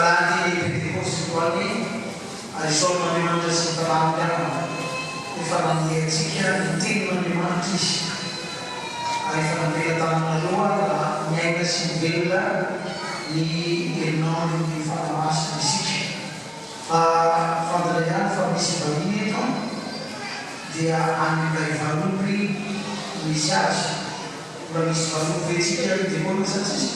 Alahadin'ny Pentekosty androany ary isaoran'Andriamanitra sy ny Fanahiny havana efa nanome antsika ny Tenin'Andriamanitra Izy ary efa namela taminareo aho raha miaina sy mivelona ny herinandron'ny Fanahy Masina isika. Fa fantatra ihany fa misy vahiny eto an, dia any amin'ilay valopy no misy azy. Mbola misy valopy ve tsika ry demona sa tsisy?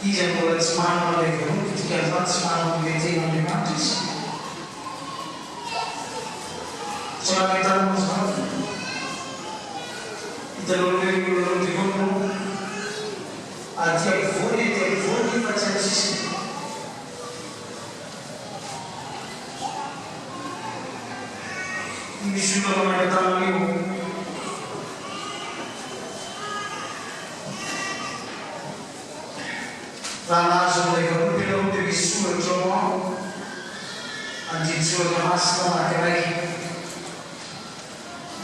Iza no mbola tsy manana ilay valopy, dikan'izany tsy manana ilay tenin'Andriamanitra izy? Tsy manana azafady. Hitanao ireo olona ireo demona ireo? Aty ampovoany aty ampovoany fa tsy amin'ny sisiny. Misy olona manangan-tanana eo. Raha nahazo an'ilay valopy ianao dia misy soratra ao an, andinin-tsoratra masina anankiray.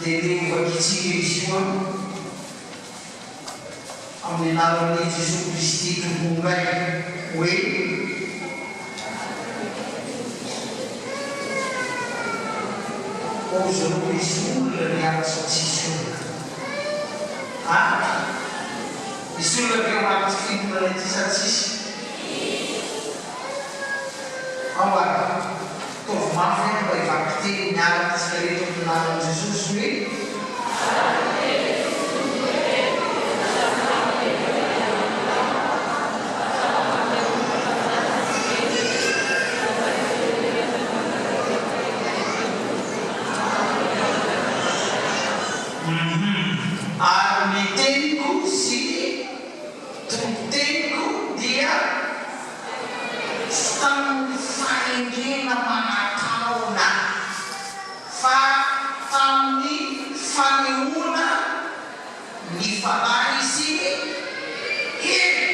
Dia ndeha hovakintsika izy io an. Amin'ny anaran'i Jesoa Kristy Tomponay hoe. Ozonao misy olona miala sa tsisy olona? A! Misy olona ve ao anaty fiangonana ity sa tsisy? Ao ary. Ataovy mafy any mba hivaky teny miaraka isika rehetra amin'ny anaran'i Jesosy hoe. Ary ny teniko sy ny tompon-teniko dia. Tsy tamin'ny fahendrena manataona, fa tamin'ny fanehoana ny Fanahy sy ny hery,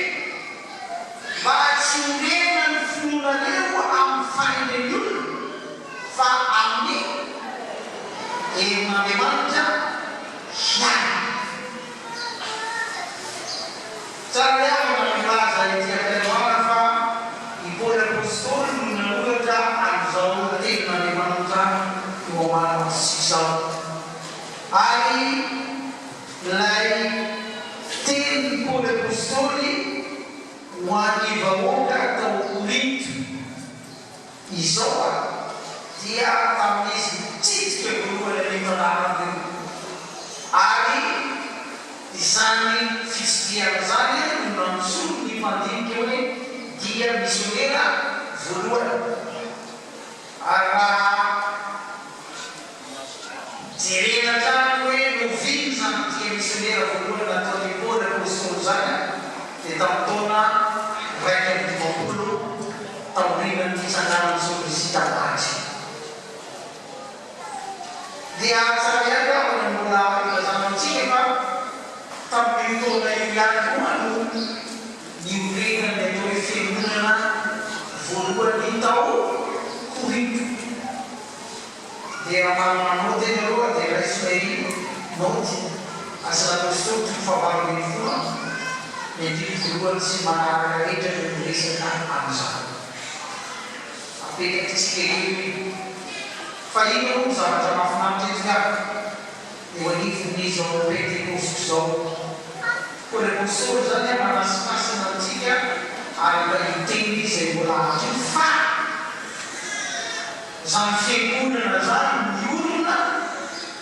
mba tsy honena ny finoanareo amin'ny fahendren'ny olona, fa amin'ny herin'Andriamanitra ihany. Tsara ihany ny milaza ety am-piandohana fa i Paoly Apostoly no nanoratra an'izao Tenin'Andriamanitra eo ambany masontsika izao. Ary ilay tenin'i Paoly Apostoly ho an'ny vahoaka tao Korinto Izao ary, dia tamin'izy nitsidika voalohany an'io tanàna io, ary izany fitsidihana izany no nantsoiny ny mpandinika hoe dia misionera voalohany. Ary raha Jerena hatrany hoe noviana izany dia misionera voalohany nataon'i Paoly Apostoly izany dia tamin'ny taona 51 taorian'ny fitsanganan'i Jesoa Kristy tamin'ny maty. Dia tsara ihany angamba ny mbola ilazana amintsika fa tamin'io taona io ihany koa no niorenan'ny atao hoe fiangonana voalohany tao Korinto. Dia raha manana naoty ianareo a dia raiso ilay naoty, Asan'ny Apostoly toko fahavalo ambin'ny folo a, ny andininy voalohany sy manaraka rehetra no miresaka an'izany. Apetrakitsika eo io. Fa inona moa no zavatra mahafinaritra eto ihany? Eo anivon'izao Pentekosta izao. Koa ny Apostoly izany a manasinasina antsika araka io teny izay mbola azo io fa. Izany fiangonana izany miorina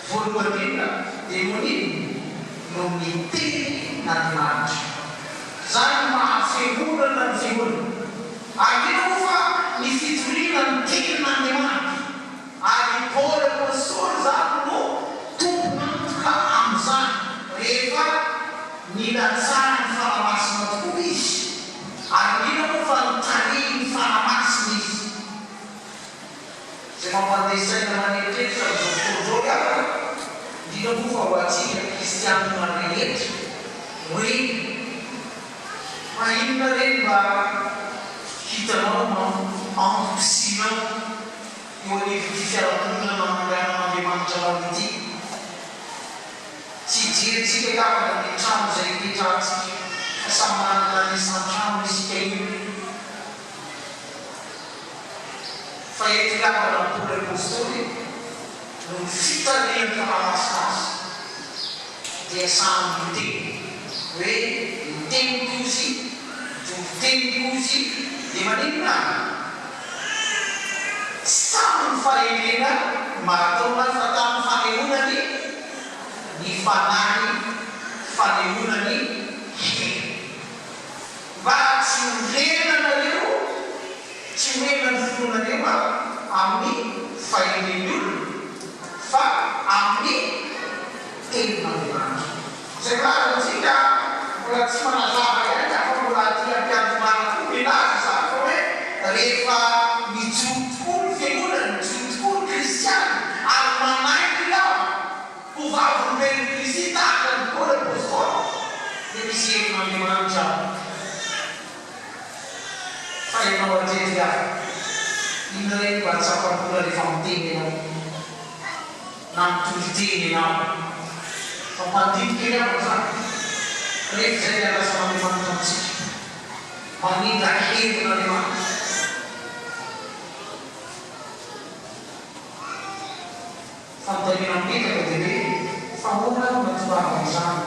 voalohany indrindra dia noho ny inona? Noho ny Tenin'Andriamanitra. Izany no maha fiangonana ny fiangonana. Ary indrindra moa fa ny fitoriana ny Tenin'Andriamanitra. Ary i Paoly Apostoly izany no tompon'antoka amin'izany rehefa nilatsahan'ny Fanahy Masina tokoa izy. Ary indrindra moa fa notarihin'ny Fanahy Masina izy. Izay mampandeha saina maneritreritra amin'izao fotoana izao ry havana, indrindra moa fa ho antsika kristianina rehetra, hoe fa inona re no mba hitanao antom-pisianao eo anivon'ity fiarahamonina nananganan'Andriamanitra anao ity? Tsy hijerintsika angamba ny trano izay ipetrahantsika. Fa samy manana ny isan-trano isika io. Fa eto ry havana ny Paoly Apostoly no ny fitarihan'ny Fanahy Masina azy dia samy miteny hoe miteny koa izy, mitory teny koa izy, dia maninona? Tsy tamin'ny fahendrena mahataona fa tamin'ny fanehoana ny ny Fanahy fanehoana ny hery. Mba tsy ho rena nareo, tsy ho rena ny finoanareo amin'ny fahendren'ny olona, fa amin'ny tenin'Andriamanitra. Izay milaza amintsika mbola tsy manazava ihany aho fa mbola aty am-piandohana koa milaza izany fa hoe rehefa mijoro tokoa ny fiangonana, mijoro tokoa ny kristiana ary manaiky aho ho vavolombelon'i Kristy tahaka an'i Paoly Apostoly dia misy herin'Andriamanitra ao. Fa ianao hatreto ihany, inona re no mba tsapan'olona rehefa miteny ianao? Na mitory teny ianao? Fa mandidy kely aho izany. Rehefa izay dia andrasan'Andriamanitra amintsika. Mamindra herin'Andriamanitra. Fanontaniana mipetraka dia hoe, fa ahoana no nahatongavan'izany?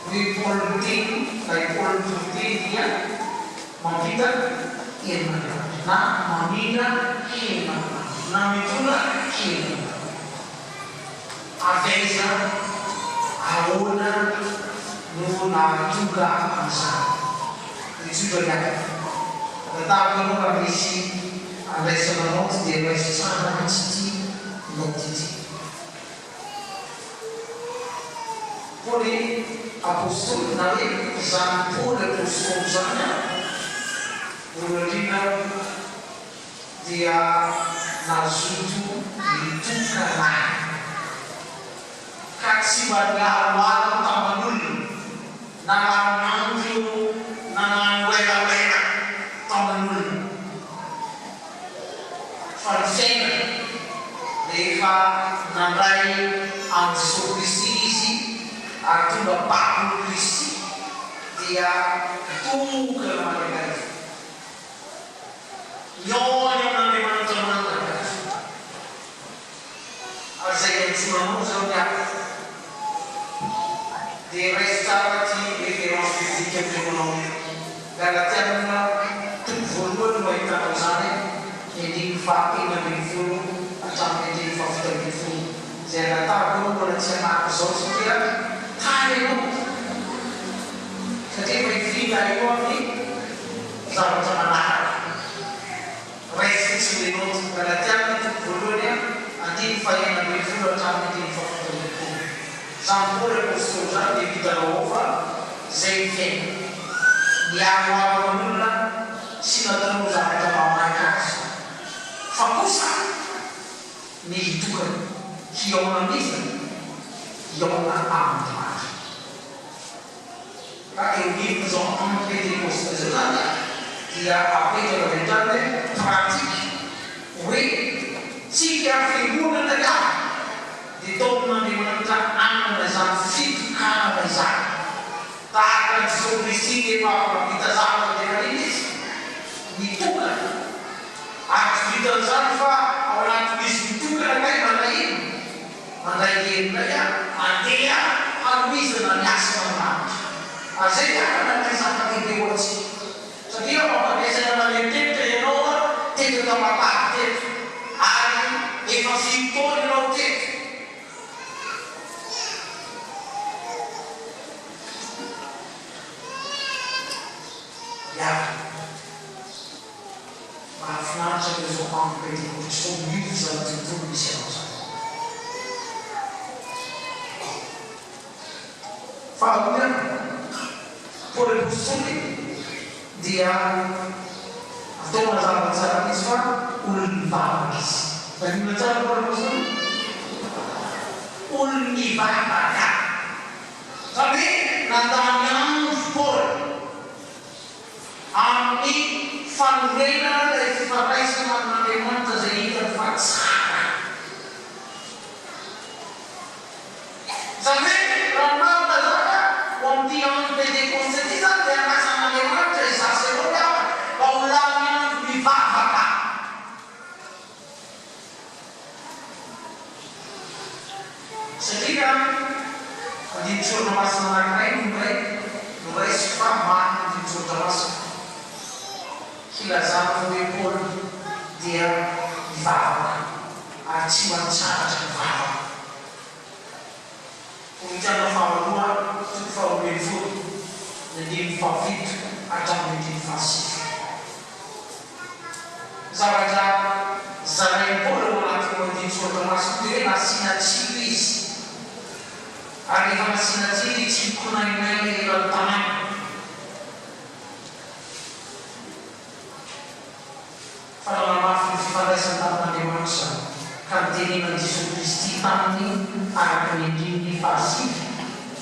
Hoe i Paoly miteny na i Paoly mitory teny dia mampita herin'Andriamanitra na mamindra herin'Andriamanitra na mitondra herin'Andriamanitra. Avy aiza, ahoana no nahatonga an'izany? Mitsotra ny hafa. Raha tahaka anao raha misy andraisana naoty dia raiso tsara mihitsy ity naoty ity. Paoly Apostoly na hoe izany Paoly Apostoly izany an, voalohany indrindra dia nazoto nitokana ka tsy mba nialoalo taman'olona na lanin'andro na nanoelaoela taman'olona. Fa ny fiainana, rehefa nandray an'i Jesoa Kristy izy ary tonga babon'i Kristy, dia tokana mandrakariva. Mihaona amin'Andriamanitra mandrakariva. Ary izay iantsoana anao izao ny hafa, dia raiso tsara ity référence biblique omeko anao. Galatiana toko voalohany no ahitanao izany, ny andininy faha 16 hatramin'ny andininy faha 17. Izay angatahako anao mbola tsy hamaky izao satria tara ianao, satria efa hifindra eo amin'ny zavatra manaraka. Raiso fotsiny ny naoty. Galatiana toko voalohany andininy faha-16 hatramin'ny andininy faha-17. Izany Paoly Apostoly izany dia ho hitanao ao fa izay ny fiainany. Niaroaro an'olona sy nataony ho zavatra mahamaika azy. Fa kosa ny hitokana, hihaona amin'iza? Hihaona amin'Andriamanitra. Ka eo anivon'izao andro Pentekosta izao izany dia apetraka avy hatrany hoe pratique hoe tsika fiangonana ihany dia taomin'Andriamanitra hanana izany fitokanana izany. Tahaka an'i Jesoa Kristy rehefa avy nahavita zavatra dia nanina Izy? Nitokana. Ary tsy vitan'izany fa ao anatin'izy mitokana kay mandray inona? Mandray herinay aho handeha hanohizana ny asan'Andriamanitra. Ary izay ny havana ilay zava-dehibe ho antsika. Satria raha mampandraisana manemitetika ianao an, teto Tamatave teto, ary efa firy taona ianao teto? Ry havana. Mahafinaritra ireo izao andro Pentekoty izao miova izany tontolo misy anao izany. Faharoa ihany, Paoly Apostoly dia atao mazava tsara mihitsy fa olon'ny vavaka izy. Tadidinao tsara Paoly Apostoly? Olon'ny vavaka. Izany hoe nandany andro Paoly. Amin'ny fanorenana ilay fifandraisana amin'Andriamanitra izay hitany fa tsara. Izany hoe raha. Andinin-tsoratra masina anankiray no iray noraisiko fa maro ny andinin-tsoratra masina hilazana fa hoe Paoly dia nivavaka ary tsy mba nitsahatra nivavaka. Korintiana faharoa toko faharoa ambin'ny folo, ny andininy fahafito hatramin'ny andininy fahasivy. Ny zavatra zarain'i Paoly ao anatin'io andinin-tsoratra masina io dia hoe nasiana tsilo izy. Ary rehefa nasiana tsilo izy, tsy nikonainaina eran'ny tanàna. Fa nanamafy ny fifandraisany tamin'Andriamanitra izany, ka nitenenan'i Jesoa Kristy taminy araka ny andininy fahasivy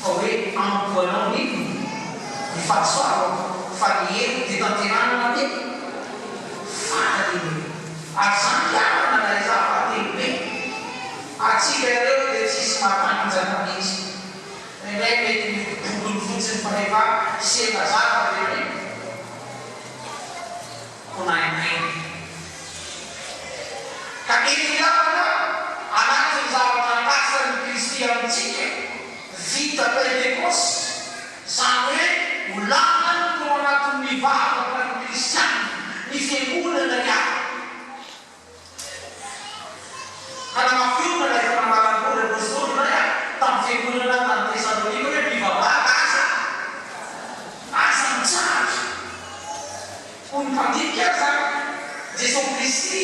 fa hoe, Amiko anao ny inona? Ny fahasoavako, fa ny heriko dia tanterahina amin'ny fahalemena. Ary izany mpianana ilay zava-dehibe. Antsika ireo dia tsisy matanjaka mihitsy. Indraindray mety mihodidodiny fotsiny fa rehefa sendra zavatra dia hoe. Konainaina. Ka eto ihany anatin'ny zavatra andrasan'i Kristy amintsika, vita Pentekosy, izany hoe ho lany tao anatin'ny vavaka ny kristiana, ny fiangonana ny hafa. Ka namafy orina ilay fanambaran'i Paoly Apostoly indray tamin'ny fiangonana tany Tesalonika hoe, Mivavaha ka aza, aza mitsahatra. Hoy ny mpandinika aza, Jesoa Kristy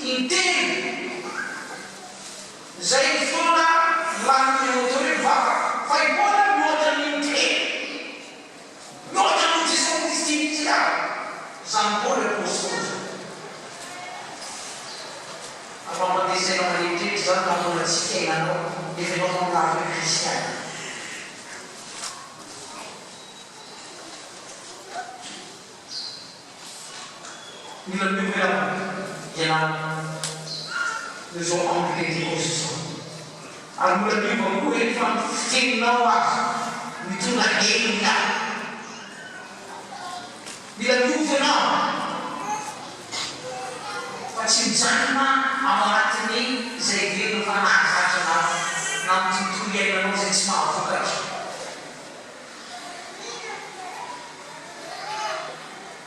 intelo izay ny fotoana nilanin'ny ohatra hoe mivavaka, fa i Paoly mihoatra ny intelo. Mihoatra noho Jesoa Kristy mihitsy ary izany Paoly Apostoly izany. Ary mampandeha saina maneritreritra izany raha mbola tsy fiainanao nefa ianao vao milaza hoe kristiana. Mila miova ianao amin'izao andro Pentekosta izao. Ary mbola miova koa rehefa ny fiteninao aza mitondra heriny ihany. Mila miova ianao fa tsy mijanona ao anatin'ny izay heverina fa nahazatra anao na amin'ny tontolo iainanao izay tsy mahavokatra.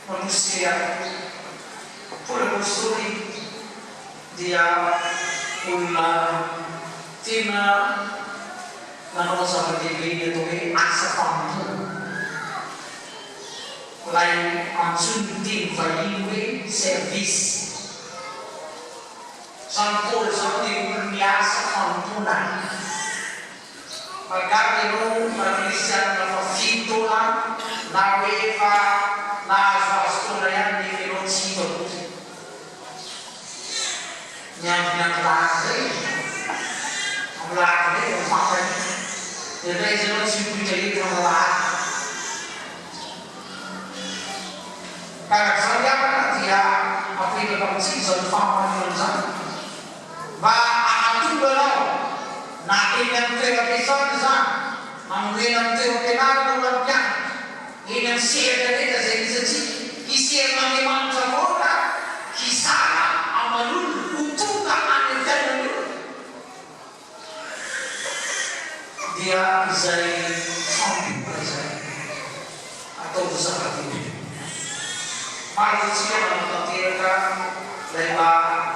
Manosika Paoly Apostoly dia olona tena nanao zava-dehibe ny atao hoe asa fanompoana. Ilay antsoin'ny teny vahiny hoe service. Izany Paoly izany dia olon'ny asa fanompoana. Mahagaga ianao raha kristianina fa fito taona na hoe efa nahazoazo taona ihany nefa ianao tsy hita akory. Miandry ny andro lahady izay e! Amin'ny lahady indray vao mifankahita. Indraindray aza ianao tsy mipoitra eto amin'ny alahady. Ka araka izany havana dia apetraka amintsika izany fahamarinana izany. Mba hahatonga anao na eny amin'ny toeram-piasana izany, hanomena amin'ny toeram-pianarana ho an'ny mpianatra, eny amin'ny sehatra rehetra izay misy antsika, hisy herin'Andriamanitra foana hizara aman'olona ho tonga any amin'ny fiainan'ny olona. Dia izay fanompoana izay ataovy zava-dehibe. Maro amintsika manatanteraka ilay mba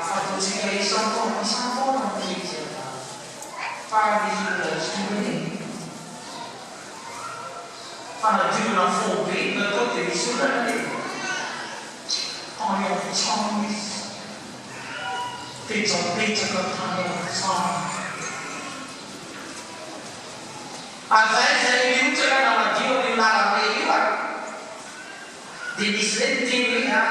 fataontsika isan-taona isan-taona ny fety fa misy olona tsy tonga eny. Fanadiovana faobe no natao dia misy olana anefa. Tany an-trano izy. Petrapetraka tany an-trano. Ary zay izay nirotsaka nanadio an'io lalambe io ary dia nisy indray niteny hoe ah,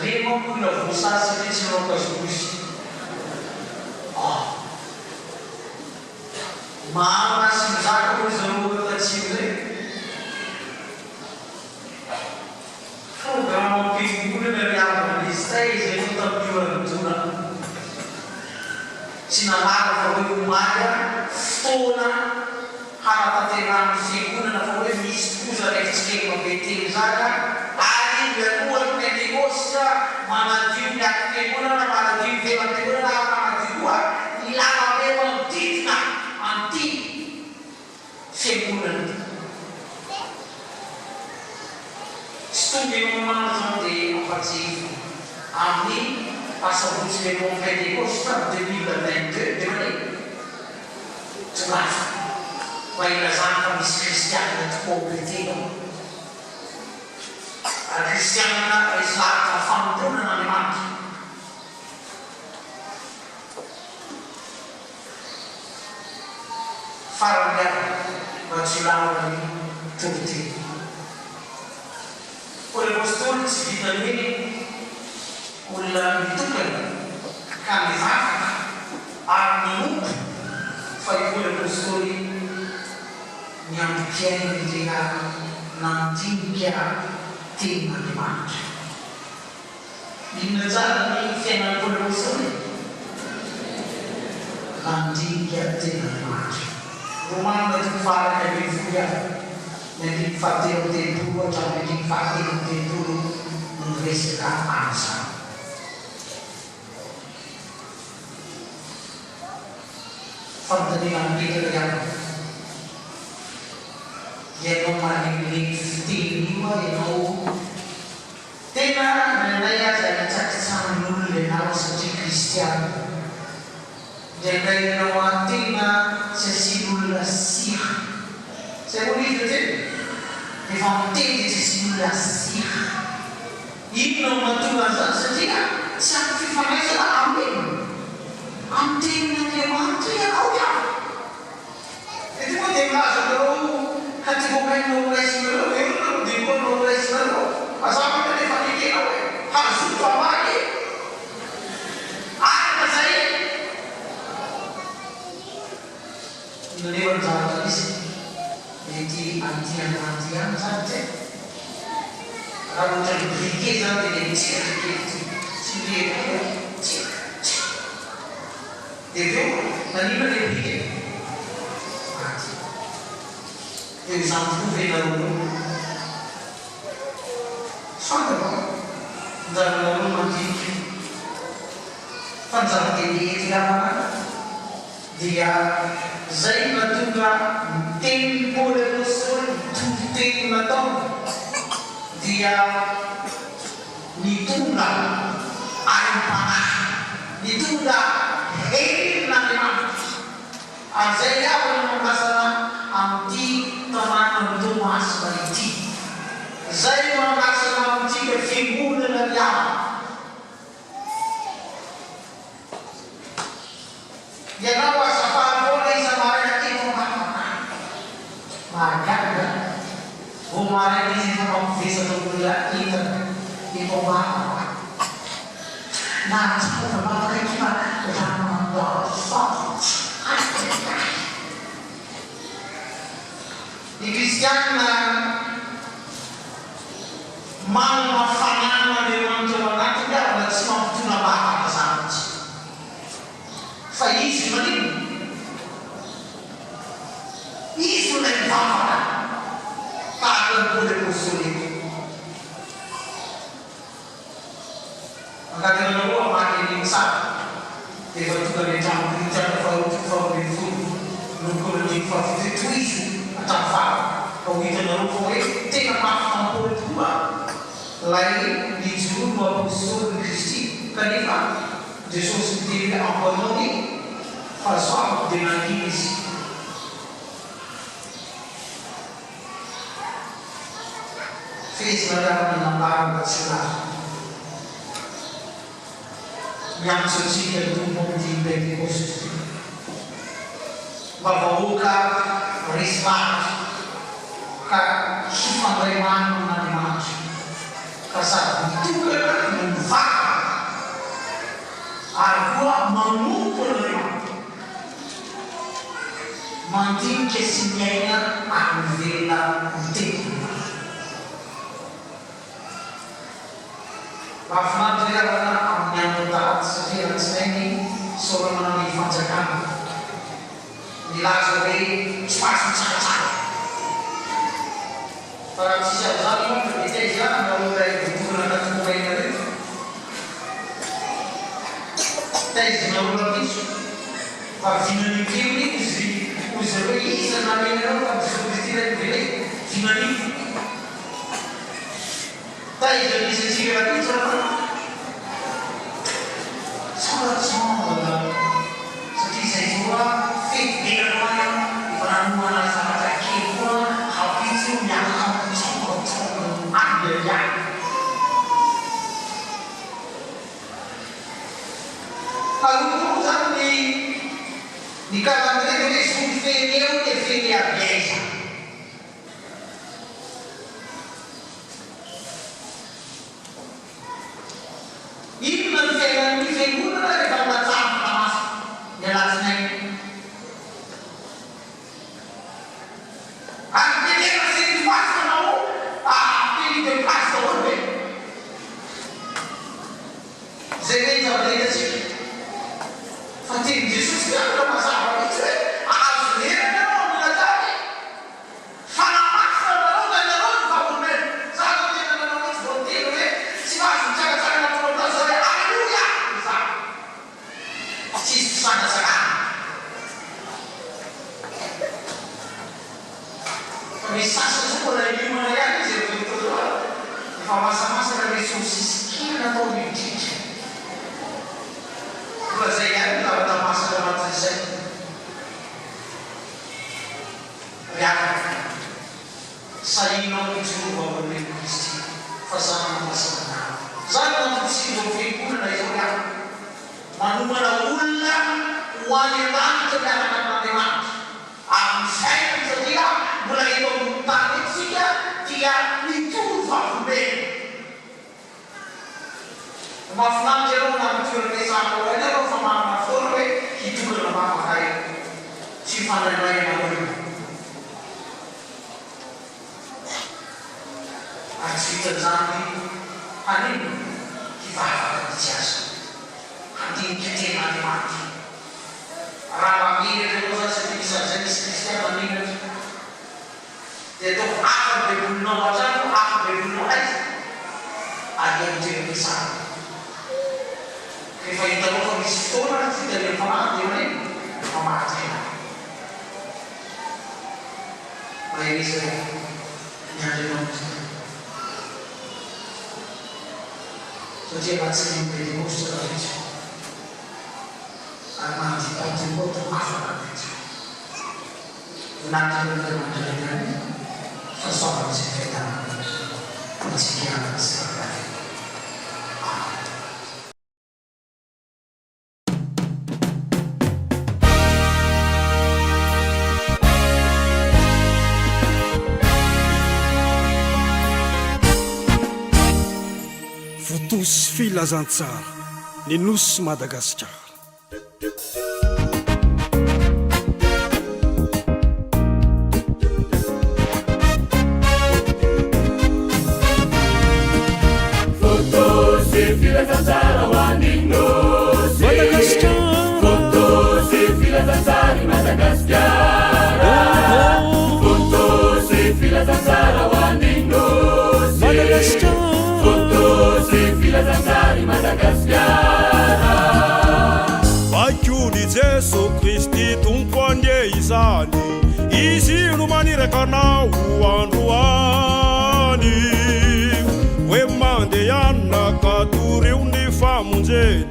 reny manko olona voasazy satria tsy nanao gazozy. Ah. Marina sy mizaka hoy zareo tatsimo zay. Programam-piangonana ry havana nisy taiza io tamin'io androna tsy nahalala fa hoe omaly fotoana hanatanterahan'ny fiangonana fa hoe misy tokoa zany efitrikely mabe teny zany ary mialohan'ny pentekosta manadio ny atim-piangonana manadio ny ivelam-piangonana ary manadio koa ny lalambe manodidina an'ity. Amin'ny asabotsy le bon Pentekosta 2022 dia manino? Tongava mba hilazana fa misy kristianina tokoa ao Betela ao. Ary kristianina resy lahatra amin'ny fanompoana an'Andriamanitra. Farany ihany mba tsy ho lava ny toriteny. Paoly Apostoly tsy vitan'ny hoe olona mitokana ka mivavaka ary manompo fa i Paoly Apostoly ny androm-piainany dia nandinika tenin'Andriamanitra. Inona tsara ny fiainan'i Paoly Apostoly e? Nandinika tenin'Andriamanitra. Romana toko faha-11 ihany. Ny andininy fahatelo amby telopolo hatramin'ny andininy fahatelo amby telopolo no miresaka an'izany. Fanontaniana mipetraka ihany, Ianao malemilemy fiteny io a ianao tena indraindray aza hitsakitsahin'olona ianao satria kristiana. Indraindray ianao an tena tsy asian'olona sira. Zay moa le izy ve? Rehefa miteny dia tsy asian'olona sira. Inona no mahatonga an'izany? Satria tsy ampy fifandraisana amin'ny amin'ny tenin'Andriamanitra ianao ka. Dia tonga dia milaza anareo kategomainina ho raisinareo, eo nareo diakona ho raisinareo. Mazava fa rehefa nekena hoe hazoto hamaky araka izay naneho ny zavatra misy mety anty andanty ihany izany tsy haiko. Raha ohatran'ny briquet izany dia ilay mitsiratra kely ity tsy mirehitra kely tsiratra tsiratra. Dia avy eo naninona ilay briquet? Maty. Dia ho izany tokoa ve nareo ireo? Fantako an! Anjaranareo no mandinika. Fa ny zava-dehibe eto angamba dia izay no nahatonga ny tenin'i Paoly Apostoly, ny toriteny nataony dia nitondra aim-panahy, nitondra herin'Andriamanitra. Ary izay ry havana no andrasana amin'ity tanànan'i Toamasina ity. Izay no andrasana amintsika fiangonana ry havana. Ianao aza faly foana isa-maraina eto am-bavaka. Mahagaga, vao maraina izy efa mampivesatra olona entana eto am-bavaka. Nahatsapa vavaka ity fa raha mandalo faty tsy haiko ny ahy. Ny kristiana manana fananan'Andriamanitra ao anatiny ary tsy mampitondra vavaka zany mihitsy. Fa izy maninona? Izy no ilay mivavaka tahaka an'i Paoly Apostoly eto. Mangataka anareo hamaky an'iny tsara rehefa tonga any an-trano Korintiana faharoa toko faharoa ambin'ny folo manomboka amin'ny andininy fahafito hoe tohizo hatramin'ny farany fa ho hitanareo fa hoe tena mafy tamin'i Paoly tokoa ilay nijoro ho apostolin'i Kristy kanefa Jesosy niteny hoe ampy anao ny fahasoavako dia nangina izy. Fehezina angamba ny nambarana tsy lava. Miantso antsika ny Tompo amin'ity Pentekosta ity. Mba vahoaka resy lahatra ka hifandray marina amin'Andriamanitra, ka sady mitokana no mivavaka ary koa manompo an'Andriamanitra. Mandinika sy miaina ary mivelona ny tenin'Andriamanitra. Mahafinaritra ry havana amin'ny andro alahady satria alatsinainy isaorana ny fanjakana nilaza hoe tsy mahazo mitsaratsara. Fa raha tsisy an'izany manko dia taiza nareo ilay voatokana kategoraina reto? Taiza nareo rahampitso? Fa vinanio kely ozy ozy zareo iza namely anao tamin'i Jesoa Kristy ilay novelezina? Vinanio. Taiza misy antsika rahampitso raha? Taloha koa moa izany ny ny calendrier dia hoe jour ferié io dia ferié avy aiza? Inona ny fiainan'ny fiangonana rehefa milatsahana mafy ny alatsinainy? Ary teneno sy ny pasy manao tenue de classe daholo ve? Izay ve ny zavatra hitantsika? Fa tenin'i Jesosy mpianatra mazava mihitsy hoe azo lerana ianao amin'ny latsaky. Fanahy masina nareo ka ianareo no vavolombelona. Za zao tena nanao mihitsy vao niteny hoe tsy mahazo mitsangatsangana tao am-place za hoe aleloia izany. Tsisy fitsangatsangana. Fa misy sasany zao mbola hiomana ihany izy amin'izao fotoana izao a. Efa masamasaka le saosisy kely natao midritrika. Mbola zay ihany ny zavatra masaka anatin'ny saina. Ry havana, sahinao mijoro vavolombelon'i Kristy fa zany no fahasambarana. Zany no antom-pisian'izao fiangonana izao ry havana. Manomana olona ho any an-danitra miaraka amin'Andriamanitra. Ary ny fiainana satria mbola eto ambony tany eto isika dia mijoro vavolombelona. Mahafinaritra ianao na amin'ny toerana iasana ao ianao fa manana fotoana hoe hitokana vavaka eo sy hifandraindray ianareo eo. Ary tsy vitan'izany haninona hivavaka mihitsy aza. Handinika tena Andriamanitra. Raha mba menatra ianao izany satria misy an'izay misy kristiana menatra. Dia ataovy hafa ny baibolinao hatrany io hafa ny baibolinao aiza ary amin'ny toeram-piasana. Rehefa hitanao fa misy fotoana tsy hitan'ny fanahy dia manino? Mamadika. Mahereza ry havana, miandry anao ny Tompo. Satria alatsinainy Pentekosta rahampitso ary mardi Pentekote hafa rahampitso. Voninahitran'Andriamanitra ihany ny fahasoavana sy ny fiadanana ho antsika tsirairay. Amen. Votozy filazantsara ny Nosy Madagasikara. Baikoin'i Jeso Kristy Tompo anie izany, Izy no maniraka anao androany. Hoe mandehana ka torio ny famonjeny,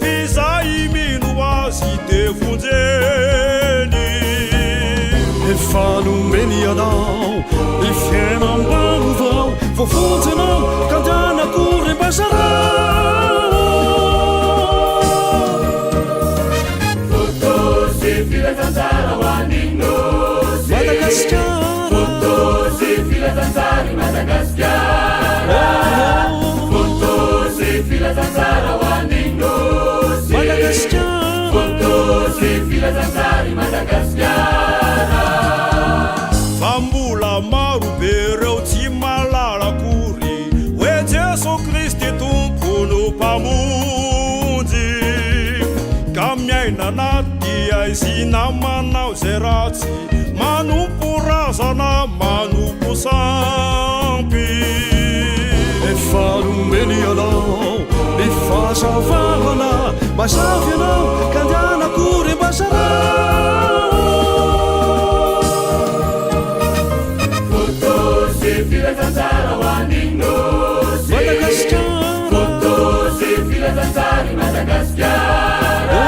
f'izay mino Azy dia vonjeny. Efa nomeny anao ny fiainam-baovao, voavonjy ianao ka ndana akory mba zarao. Foto sy filazantsara ho an'ny Nosy. Madagasikara. Foto sy filazantsara i Madagasikara. Foto sy filazantsara ho an'ny Nosy. Madagasikara. Foto sy filazantsara i Madagasikara. Fa mbola maro be reo tsy mahalala akory hoe Jeso Kristy Tompo no Mpamonjy. Ka miaina anaty haizina manao izay ratsy, manompo razana, manompo sampy. Efa nomeny anao ny fahazavana, mazava ianao ka ndana akory mba zarao. Foto sy filazantsara ho an'ny Nosy. Madagasikara. Foto sy filazantsara i Madagasikara.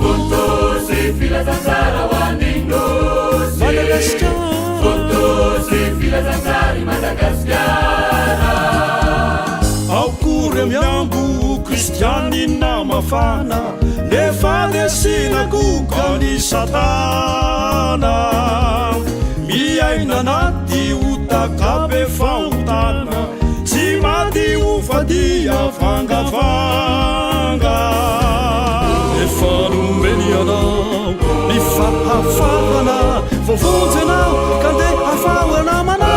Foto sy filazantsara ho an'ny Nosy. Madagasikara. Foto sy filazantsara i Madagasikara. Akory miamboho. Kristianina mafana, nefa dia sinagogan'i Satana. Miaina anaty otaka be fahotana, tsy maty ho fadia vangavanga. Efa nomeny anao ny fahafahana, voavonjy ianao ka ndeha afaho namanao.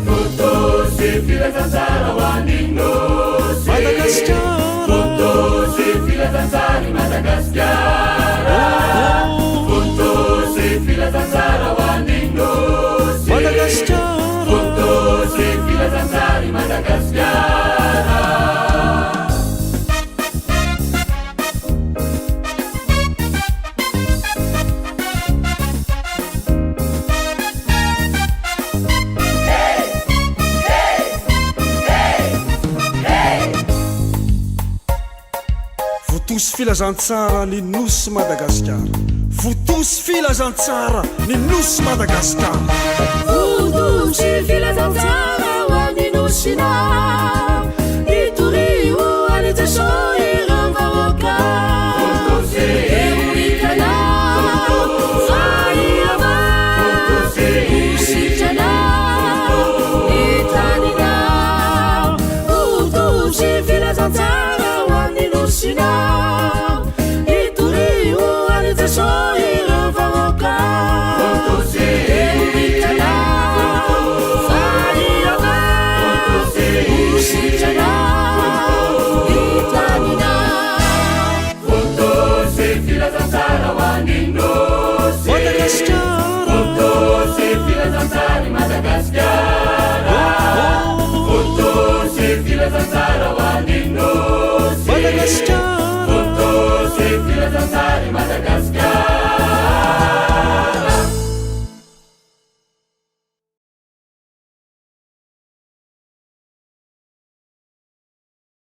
Vontosy filazantsara ho an'ny Nosy. Madagasikara. Vontosy filazantsara i Madagasikara. Vontosy filazantsara ho an'ny Nosy. Madagasikara. Vontosy filazantsara i Madagasikara. Vontosy filazantsara ny Nosy Madagasikara. Vontosy filazantsara ny Nosy Madagasikara. Vontosy filazantsara.